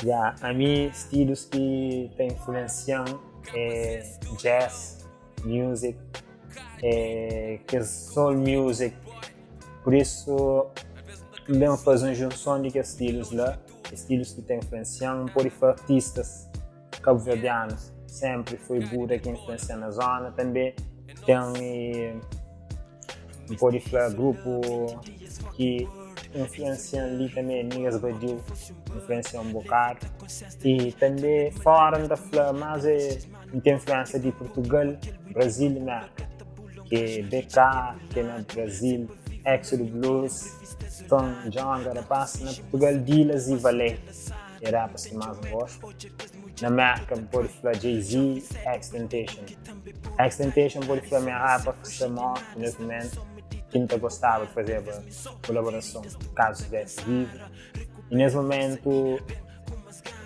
Ya, ami stilus ki ta influensian é jazz music, é kes soul music, pur isu N ben faze un junson di kes stilus la, kes stilus ki ta influensian, N pode fla artistas kabuverdianus sempri foi Buda ki influensian na zona, tanbe ten N pode fla grupu ki influensian li tanbe Niggas Badiu influensian un bokadu i tanbe fora N ta fla mas é N ten influensia di Purtugal, Brazil i Merka ki é BK ki é na Brazil, Exodo Blues, Tom Djonga rapaz na Purtugal Dilas i Valet é rapas ki mas N gosta. Na Merka N pode fla Jay-Z, X-Temptation. X-Temptation pode fla ma é rapa ki sta mortu nes mumentu ki N ta gostaba di fazeba kolaborason kazu stivesi vivu. I nes mumentu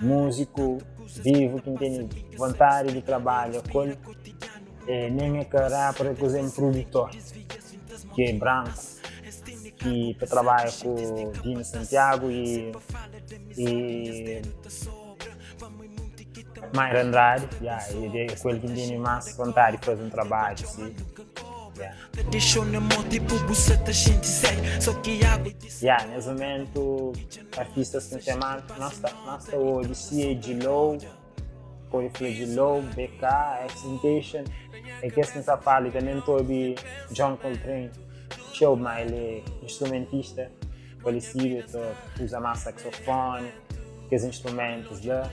múziku vivu ki N tene vontadi di trabadja ku el é nen é ka rapper é kuze é un produtor ki é branku ki ta trabadja ku Dino Santiago i i Mayra Andrade, ya, é ku el ki N tene más vontadi di faze un trabadju si, ya. Ya, nes mumentu artistas ki N ten más más ta obi si é Djilou, pode fla Djilou, BK, X-Temptation, é kes ki N sa fala i tanbe N ta obi John Coltrane txeu, ma el é instrumentista. Falesidu el ta uza más saxofone, kes instrumentus la.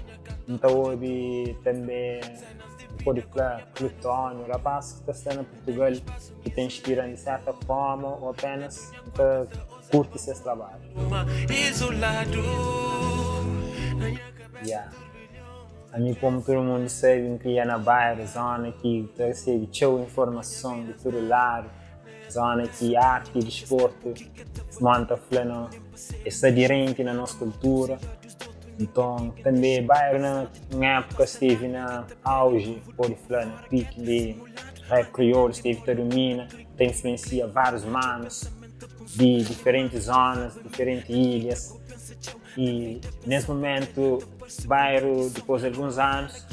N ta obi tanbe, N pode fla Plutónio, rapaz ki ta sta na Purtugal ki ta inspira-m di serta forma ô apenas N ta kurti ses trabadju. Ya. Ami komu tudu mundu sabe, N kria na bairu, zona ki ta resebe txeu informason di tudu ladu. Zona ki arti i disportu sima N ta fla na es sta adirenti na nos kultura. Nton tanbe bairu na un épuka stevi na auji, pode fla na piki di rap kriolu stevi ta dumina, ta influensia várius manus di diferenti zonas, diferenti ilhas i nes mumentu bairu dipôs di alguns anus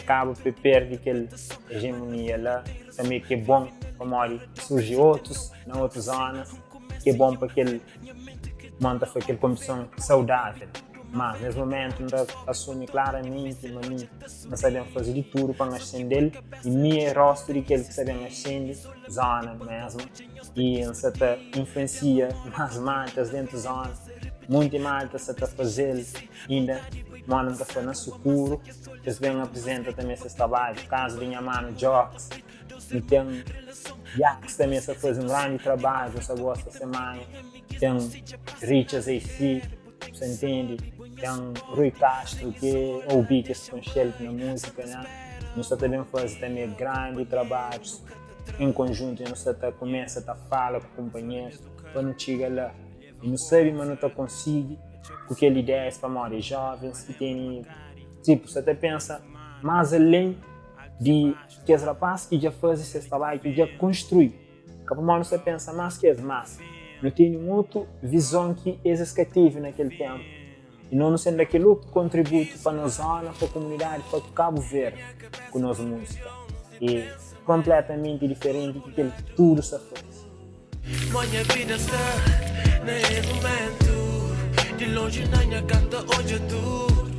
kaba pa perde kel ejemonia la. Tanbê ki é bon pamodi surji otus na otus zonas ki é bon pa kel mon ta fla kel konpetison saudável. Mas nes momentu N ta asumi klaramenti ma mi N sa ben faze di tudu pa N asende-l i mi é rostu di kel ki sa ben asende zona mesmu i N sa ta influensia más maltas dentu zona. Munti maltas sa ta faze-l inda modi N ta fla na sukuru. Es ben aprizenta tanbe ses trabadju. Kazu di nha manu Jox, nu ten Jax tanbe sta faze un grandi trabadju, N sta gosta se manha. Ten Richas AC, bu sta ntende? Ten Rui Castro ki é obi kes konxel na múzika, né? Nu sta ta ben faze tanbe grandi trabadjus en konjuntu i nu sta ta kumesa ta fala ku kunpanherus pa nu txiga la. I nu sabe ma nu ta konsigi ku kel ideias pamodi é jovens ki tene tipo sa ta pensa más alén di kes rapaz ki dja faze ses trabadju ki dja konstrui ka pamodi nu sta pensa más ki es mas nu tene un otu vizon ki es es ka teve na kel ténpu i nos nu sen da kel otu kontributu pa nos zona pa komunidadi pa Kabu Verdi ku nos múzika é konpletamenti diferenti ki kel ki tudu sta faze. Ma nha vida sta na es momentu Di lonji na nha kanta odja tudu.